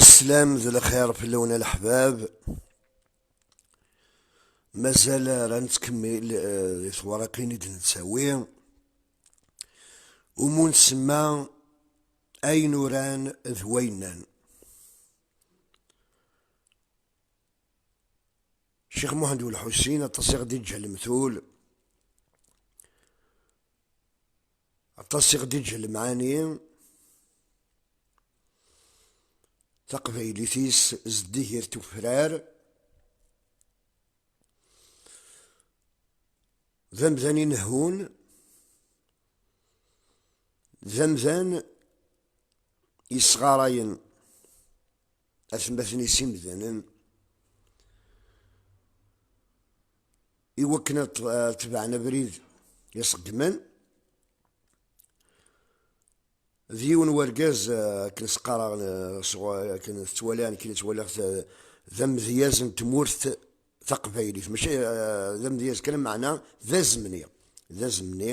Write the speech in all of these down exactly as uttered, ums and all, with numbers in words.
Sslam d lxir fell-awen a leḥbab. Mazal ara nettkemmil, eh, di twerriqin i d-nettawi. Umu nsemma ayen uran d wayen nnan. Ccix Muḥend U Lḥusin, aṭas i ɣ-d-iǧǧa lemtul, aṭas i ɣ-d-iǧǧa lemɛani. Taqbaylit-is zeddig ir tufrar. D amdan inehhun, d amdan yesɣarayen atmaten-is imdanen i wakken ad t-, ad tebɛen abrid iṣeggmen. D yiwen wergaz, eh, akken s-qqareɣ, eh, sɣur-, akken tettwaliḍ, nekkini ttwaliɣ-t, eh, d amedyaz n tmurt taqbaylit. Mačči, eh, d amedyaz kan, meɛna d azemni. D azemni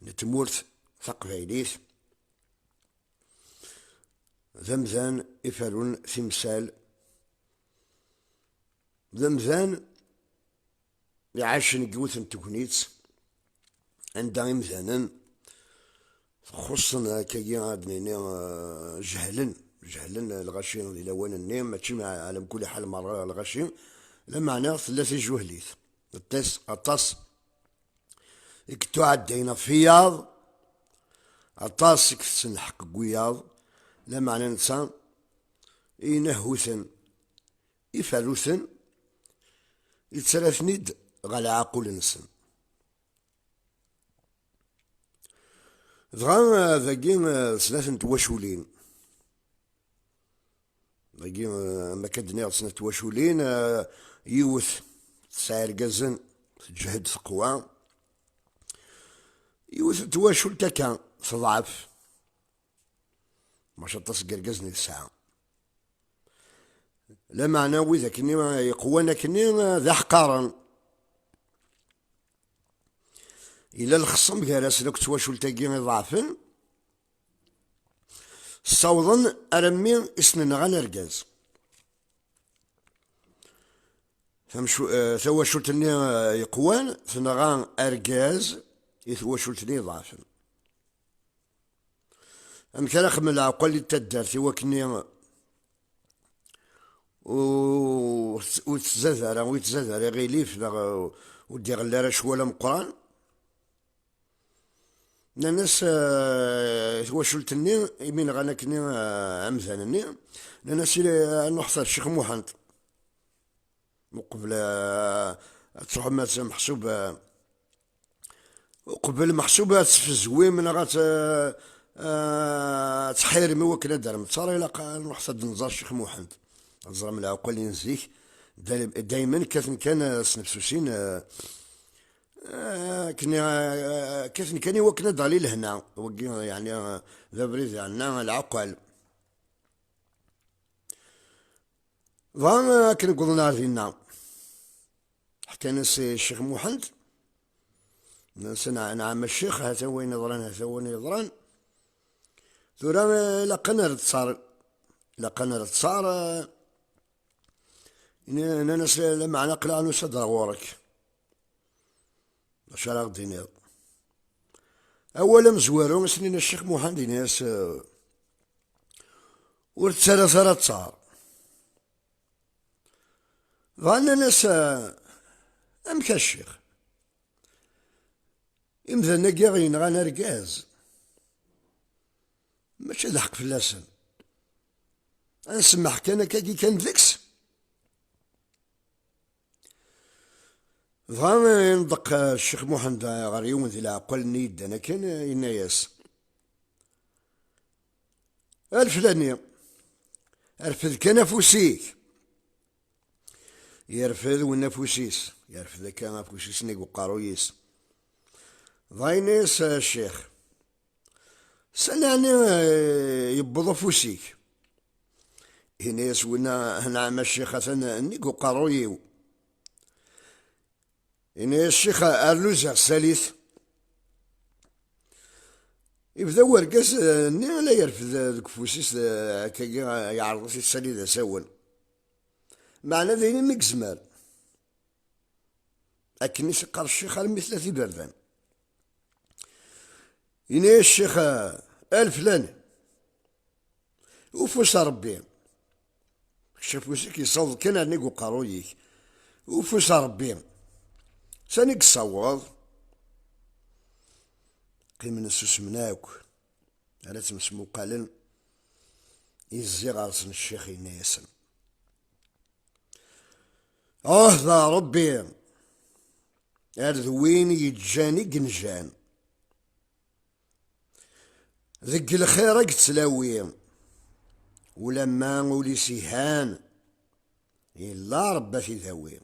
n tmurt taqbaylit. D amdan iferrun timsal. D amdan iɛacen deg yiwet n tegnit anda imdanen xuṣṣen akkagi, ad d-nini, eh, jehlen, jehlen lɣaci di lawan-nni, mačči ma-, ɛla mkul ḥal merra lɣaci, lameɛna tella tijuhlit. Aṭas, aṭas i yettuɛeddayen ɣef wiyaḍ, aṭas i itetten lḥeqq deg wiyaḍ, lameɛna netta inehhu-ten, iferru-ten, yettarra-ten-id ɣer lɛaqul-nsen. Dɣa, eh, dagi, eh, snat n twaculin. Dagi, eh, am akka d-nniɣ, snat n twaculin, eh, yiwet tesɛa irgazen, teǧhed, teqwa. Yiwet n twacult akka, teḍɛef. Maca aṭas n yergazen i tesɛa. Lameɛna wid akkenni yeqwan akkenni d iḥeqqaren. Yella lexṣem gar-asen akk d twacult-agi iḍeɛfen, ssawḍen armi i sen-nɣan argaz. Tamcu-, eh, tawacult-nni, eh, yeqwan tenɣa argaz i twacult-nni iḍeɛfen. Amek ara xedmen leɛqel i taddart i wakken ur, ur tettzad ara, ur yettzad ara iɣilif, neɣ ur d-iɣelli ara ccwal ameqqran? Nnan-as, eh, i twacult-nni, imi nɣan akkenni, eh, amdan-nni, nnan-as, i, eh, ad nruḥet ar Ccix Muḥend. Uqbel, eh, ad truḥem, ad meḥsub, eh, uqbel meḥsub ad tfezwim neɣ ad t-, eh, ad tḥirem i wakken ad d-terrem ttaṛ, ilaq ad nruḥet ad nẓer Ccix Muḥend. Ad ẓrem leɛqul n zik. Day-, daymen kkaten kan, eh, snefsusin, eh, eh, akken, eh, kkaten kan i wakken ad d-ɣli lehna. Wagi, yeɛni, eh, d abrid yeɛna leɛqel. Dɣa akken wwḍen ar dinna, ḥkan-as i Ccix Muḥend, nnan-as: "Nɛ-, nɛam a ccix, hata wayen yeḍran, hata wayen yeḍran. Tura, eh, ilaq ad nerr ttaṛ, ilaq ad nerr ttaṛ, eh." Nnan-as: "Lameɛna aql-aɣ nusa-d ar ɣur-k. D acu ara ɣ-d-tiniḍ?" Awal amezwaru i s-nnan a Ccix Muḥend, yenna-as: "Eh, ur ttarat ara ttaṛ." Dɣa nnan-as: "Eh, amek a ccix? Imdanen-agi i ɣ-yenɣan argaz, mačči d lḥeqq fell-asen. Ad nsemmeḥ kan akkagi kan deg-s?" Dɣa, eh, inṭeq, eh, Ccix Muḥend, eh, ɣer yiwen di leɛqul-nni yeddan akken, eh, yenna-yas: "A leflani, rfed kan afus-ik." Yerfed win afus-is, yerfed akka afus-is nnig uqerruy-is. Dɣa yenna-yas, eh, ccix: "Sani ɛni, eh, yewweḍ ufus-ik?" Yenna-yas winna: "Nɛam a ccix, atan nnig uqerruy-iw." Yenna-yas ccix: "Rnu ziɣ sali-t." Ibda wergaz-nni la yerfed deg ufus-is, eh, akkagi, eh, yeɛreḍ ad t-issali d asawen. Meɛna d ayen imi yezmer. Akken i s-iqqar ccix armi tlata iberdan. Yenna-yas ccix, eh, a leflani, ufus n Ṛebbi. Kečč afus-ik yessaweḍ kan ar nnig uqerruy-ik. Ufus n Ṛebbi. Sani i yessaweḍ? Qqimen susmen akk. Ara ttmesmuqalen, izzi ɣer-sen ccix, yenna-yasen, "Ɛuhda Ṛebbi, ar d win yeǧǧan i yenjan. Deg lxir ad yettlawi, ulamma ul-is ihan, yella Ṛebbi ad t-idawi.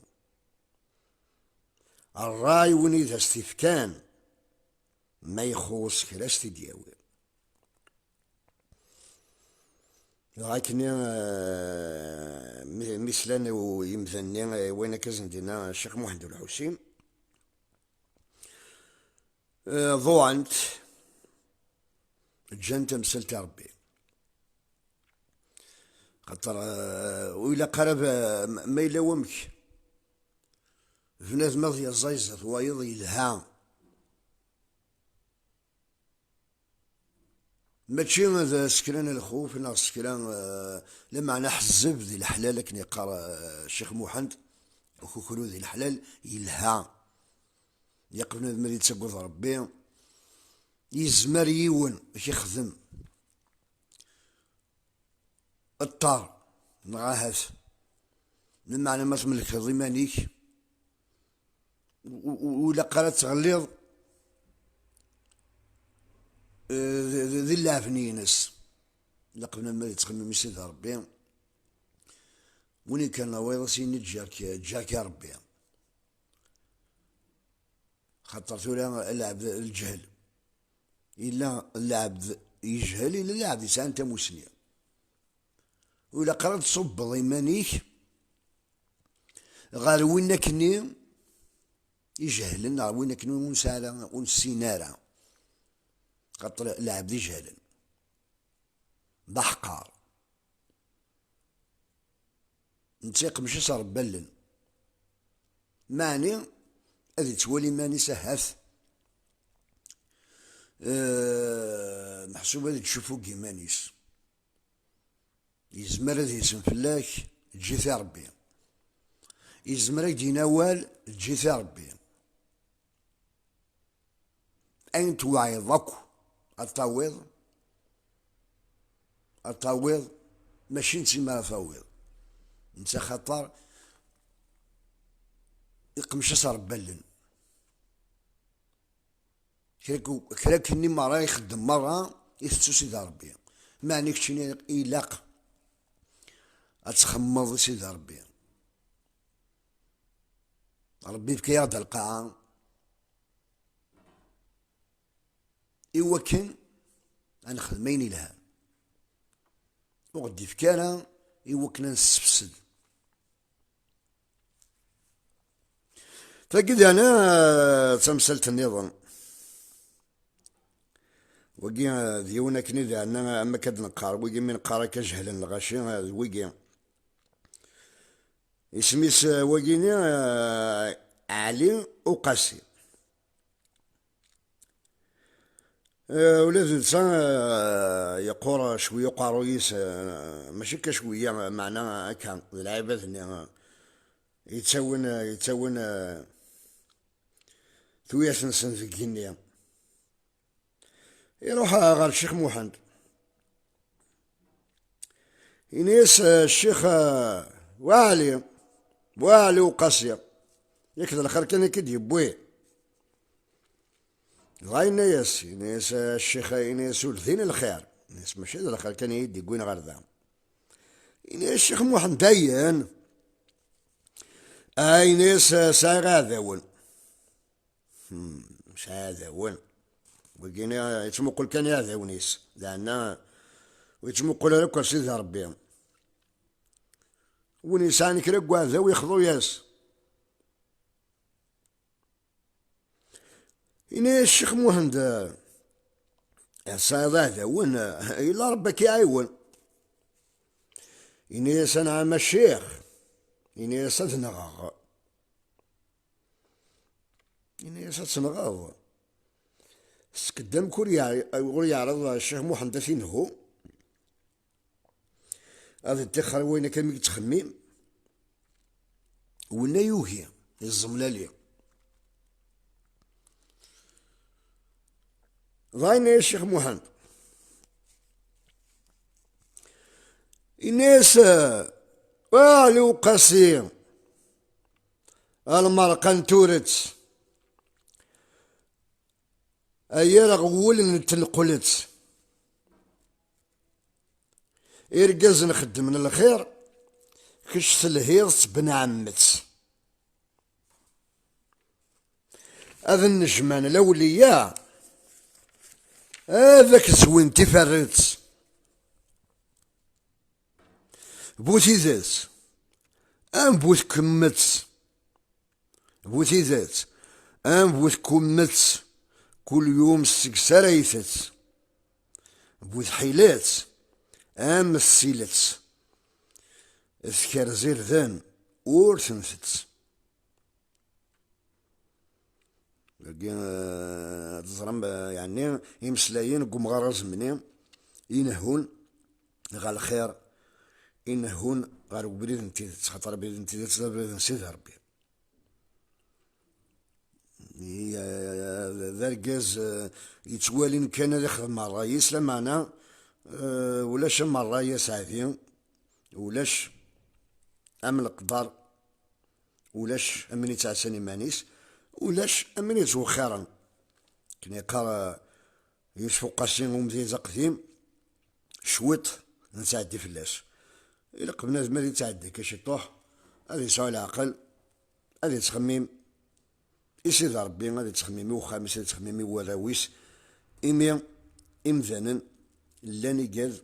Ṛṛay win i d as-t-ifkan, ma ixuṣ kra ad s-t-id-yawi." Dɣa akkenni, eh, mi, mi slan u-, yimdanen-nni, eh, wayen akka i sen-d-yenna Ccix Muḥend Ulḥusin, eh, ḍuɛent, ǧǧan tamsalt i Ṛebbi. Xaṭer, eh, ur ilaq ara b-, ma, ma yella wamek bnadem ad yaẓay zdat wayeḍ yelha. Mačči d s kra n lxuf neɣ s kra, eh, lameɛna ḥezzeb di leḥlal, akken yeqqar, eh, Ccix Muḥend, ukukru di leḥlal yelha. Ilaq bnadem ad yettagad Ṛebbi, yezmer yiwen ad k-ixdem ṭṭar, neɣ ahat, lameɛna ma tmellkeḍ iman-ik, u-, u-, u-, ur ilaq ara ad tɣelliḍ, eh, di, di, di lleɛben-ines. Ilaq bnadem ad yettxemmim i Sidi Ṛebbi. Win ikkren wayeḍ ad s-yini ǧǧiɣ-k, ǧǧiɣ-k a Ṛebbi. Xaṭer tura lɛebd, lǧehl. Yella lɛebd yejhel, yella lɛebd yesɛan tamusni. Ur ilaq ara ad tṣubbeḍ iman-ik ɣer win akkenni ijehlen, ɣer win akkenni ur nesɛi ara, ur nessin ara. Xaṭer lɛebd ijehlen d aḥeqqar. Netta iqmec-as Ṛebbi allen. Meɛni ad ittwali iman-is ahat, eh, meḥsub ad ittcuffu deg iman-is. Yezmer ad yisem fell-ak, eǧǧ-it i Ṛebbi. Yezmer ad k-d-yini awal, eǧǧ-it i Ṛebbi. Ayen tewɛiḍ akk ad tawiḍ, ad tawiḍ, mačči netta mi ara tawiḍ. Netta xaṭer iqmec-as Ṛebbi allen. Kra ku-, kra akkenni merra ixeddem merra, itettu Sidi Ṛebbi. Meɛni keččini ilaq ad txemmeḍ i Sidi Ṛebbi. Ṛebbi yefka-yaɣ-d lqaɛa i wakken ad nexdem ayen ilhan. Ur ɣ-d-yefka ara i wakken ad nessefsed. Tagi d ana, eh, d tamsalt nniḍen. Wagi, eh, d yiwen akken i d ana, am akka d-neqqar, wigi mi neqqar akka jehlen lɣaci, eh, d wigi. Isem-is, eh, wagini, eh, Ɛli Uqasi. Eh, ula d netta, eh, yeqqur cwiya uqerruy-is, eh, mačči akka cwiya, meɛna akka, d lɛibad-nni, eh, yettawin, eh, yettawin, eh, tuyat-nsen deg igenni. Iruḥ ɣer Ccix Muḥend. Ini-as, eh, Ccix, eh, Waɛli, Waɛli Uqasi, yak d lxir kan i k-id-yewwi. Dɣa yenna-yas, yenna-yas, eh, Ccix, yenna-yas, ur din lxir. Yenna-yas, mačči d lxir kan i yi-d-yewwin ɣer da. Yenna-yas Ccix Muḥend, ayen? Ah, yenna-yas, eh, sɛiɣ iɛdawen. Hmm, sɛiɣ iɛdawen. Wagini yettmuqul kan iɛdawen-is. Daɛna ur yettmuqul ara akk ar Sidi Ṛebbi. Win yesɛan kra n uɛdaw yexḍu-yas. Ini-as Ccix Muḥend, Tesɛiḍ iɛdawen, yella Ṛebbi ad k-iɛiwen. Ini-as: "Anɛam a ccix." Ini-as: "Ad nɣeɣ." Ini-as: "Ad tenɣeḍ." Skeddam ur yeɛ-, ur yeɛriḍ Ccix Muḥend ad t-inhu, ad iṭixer wayen akka mi yettxemmim. Winna yugi, iẓẓemlali. Dɣa yenna-yas Ccix Muḥend, yenna-yas: "A Ɛli Uqasi, a lmerqa n turet, ay areɣ wul n tenqelt. Irgazen xeddmen lxir, kečč telhiḍ-tt bnɛemmet. Ad nnejman lawliya, ad ak-zwin tiferret. Bu tidet, am bu tkemmet." Bu tidet, am bu tkummet, kul yum seg-s ara itett. Bu tḥilet, am ssilet, tkerz irden, ur ten-tett. Dagi, eh, teẓram, eh, yeɛni, imeslayen n umɣar azemni, inehhun ɣer lxir, inehhun ɣer ubrid n tidet, xaṭer abrid n tidet d abrid n Sidi Ṛebbi. I-, d argaz, eh, yettwalin kan ad ixdem ṛṛay-is, lameɛna, eh, ulac am ṛṛay aseɛdi, ulac am leqder, ulac am win yettɛassan iman-is, ulac am win yettwexxiren. Akken yeqqar, eh, Yusef Uqasi, umdayez aqdim, cwiṭ nettɛeddi fell-as. Ilaq bnadem ad yettɛeddi kan ciṭuḥ, ad yesɛu leɛqel, ad yettxemmim i Sidi Ṛebbi, ad yettxemmim i uxxam-is, ad yettxemmim i warraw-is, imi imdanen llan igad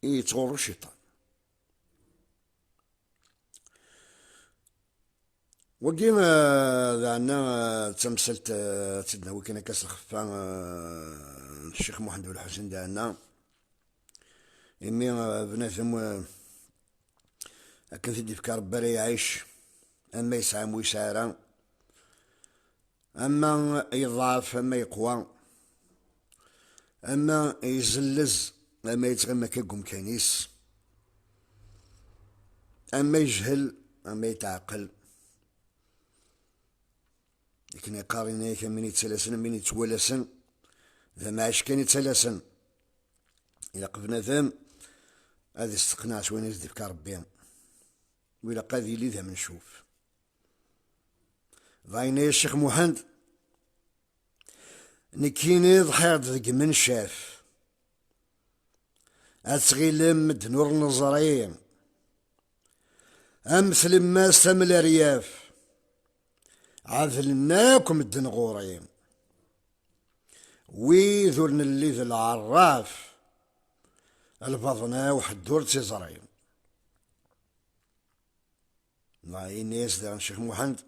i yettɣurru cciṭan. Wagi, eh, daɛna, eh, d tamsalt, eh, ad tt-id-nawi kan akka s lxeffa, eh, n Ccix Muḥend U Lḥusin daɛna. Imi, eh, bnadem, eh, akken t-id-ifka Ṛebbi ara iɛic, ama yesɛa, ama ur yesɛi ara, ama yeḍɛef, ama yeqwa, ama izellez, ama yettɣimi akka deg umkan-is, ama yejhel, ama yetɛeqqel. Akken yeqqar, yenna-yak: "Am win yettalasen, am win yettwalasen, d amɛic kan yettalasen." Ilaq bnadem ad isteqneɛ s wayen i s-d-ifka Ṛebbi. U ilaq ad yili d amencuf. Dɣa yenna-yas Ccix Muḥend: "Nekkini ḍḥiɣ-d deg imencaf. Ad tɣilem medden ur neẓri, am tlemmast am leryaf, ɛedlen akk medden ɣur-i. Wid ur nelli d lɛerraf, lbaḍna-w ḥedd ur tt-iẓri." Dɣa yenna-yas daɣen Ccix Muḥend: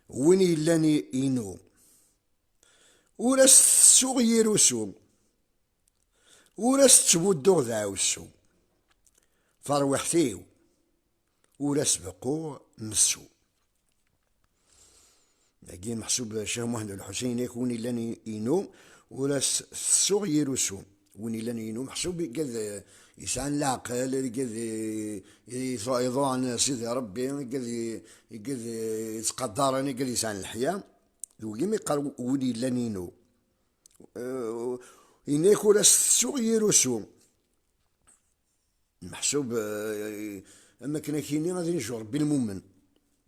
"Win yellan i-, inu, ur as-tessuɣ yir usu, ur as-ttbudduɣ d aɛussu. Tarwiḥt-iw, ur as-beqquɣ messu." Dagi meḥsub Ccix Muḥend U Lḥusin, yak win illan i-, inu, ur as-tessuɣ yir usu. Win illan inu, meḥsub igad, eh, yesɛan leɛqel, igad, eh, iḍu-, iḍuɛen Sidi Ṛebbi, igad, eh, igad, eh, yettqadaren, igad yesɛan leḥya. D wigi mi yeqqar win illan inu. Eh, yenna-yak ur as-tessuɣ yir usu. Meḥsub, eh, am akken ad k-yini ad inju Ṛebbi lmumen.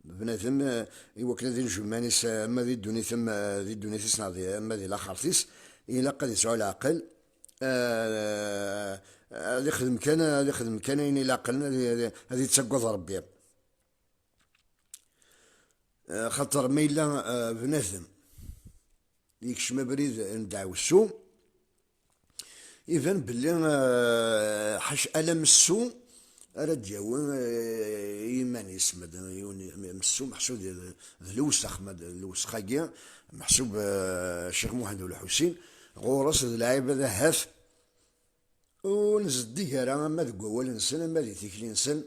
Bnadem, eh, i wakken ad inju iman-is, eh, ama di ddunit, ama di ddunit-is, neɣ di, ama di laxert-is, ilaq ad yesɛu leɛqel, eh, ad ixdem kan, ad ixdem kan ayen ilaqen, ad, ad, ad yettagad Ṛebbi. Eh, xaṭer ma yella, eh, bnadem yekcem abrid n ddeɛwessu, iban belli, eh, ḥac ala messu ara d-yawi, eh, i yiman-is. Ma d yiwen messu, meḥsub d, d lewsex, ma d lewsex-agi, meḥsub, eh, Ccix Muḥend U Lḥusin, Ɣur-s d lɛibad ahat ur nzeddig ara ama deg wawal-nsen ama di tikli-nsen.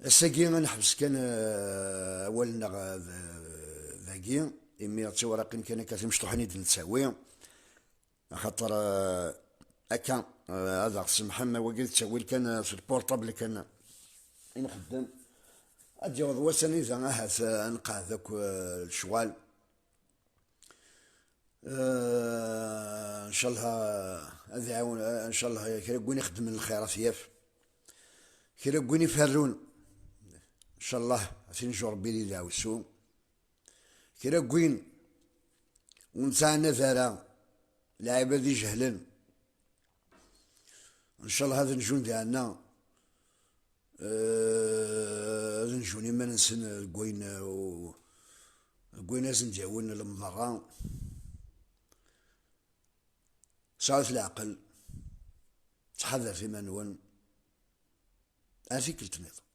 Ass-agi ad neḥbes kan, eh, awal-nneɣ, eh, d-, dagi, imi d tiwraqin kan akka timecṭuḥin i d-nettawi, axaṭer, eh, akka, eh, ad aɣ-tsemḥem, wagi d ttawil kan, eh, s lpurṭabl kan i nxeddem. Ad d-yaweḍ wass anida ahat, eh, ad nqeɛɛed akk, eh, lecɣal. Eh, ncallah ad iɛawen, eh, ncallah kra n win ixeddmen lxir ad t-yaf. Kra n win iferrun, ncallah ad t-inju Rebbi di deɛwessu. Kra n win ur nettɛanad ara, lɛibad ijehlen, ncallah ad njun di ɛenna. Eh, ad njun iman-nsen deg wayen, eh, u-, deg wayen ad sen-d-yawin lemḍerra. Sɛut leɛqel, ttḥadaret iman-nwen, ar tikkelt nniḍen.